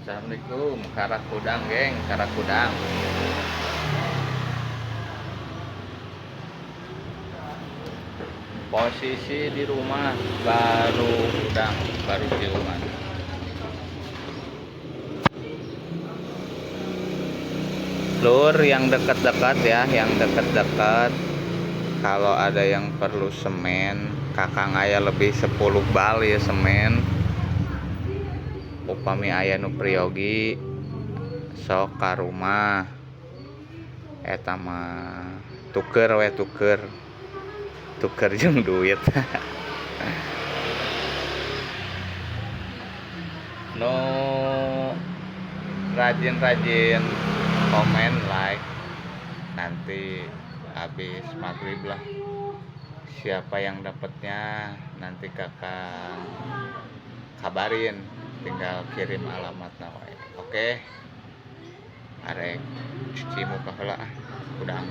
Assalamualaikum, karak kudang geng, karak kudang. Posisi di rumah baru udang, baru ciuman. Lur yang dekat-dekat ya, yang dekat-dekat. Kalau ada yang perlu semen, kakang aya lebih 10 bal ya semen. Upami aya nu priyogi sok ka rumah. Eta mah tuker we tuker. Tuker jeung duit. Nu rajin-rajin komen, like, nanti habis maghrib lah siapa yang dapatnya nanti kakak kabarin, tinggal kirim alamatna wae. Oke, arek cuci muka heula ah, hudang.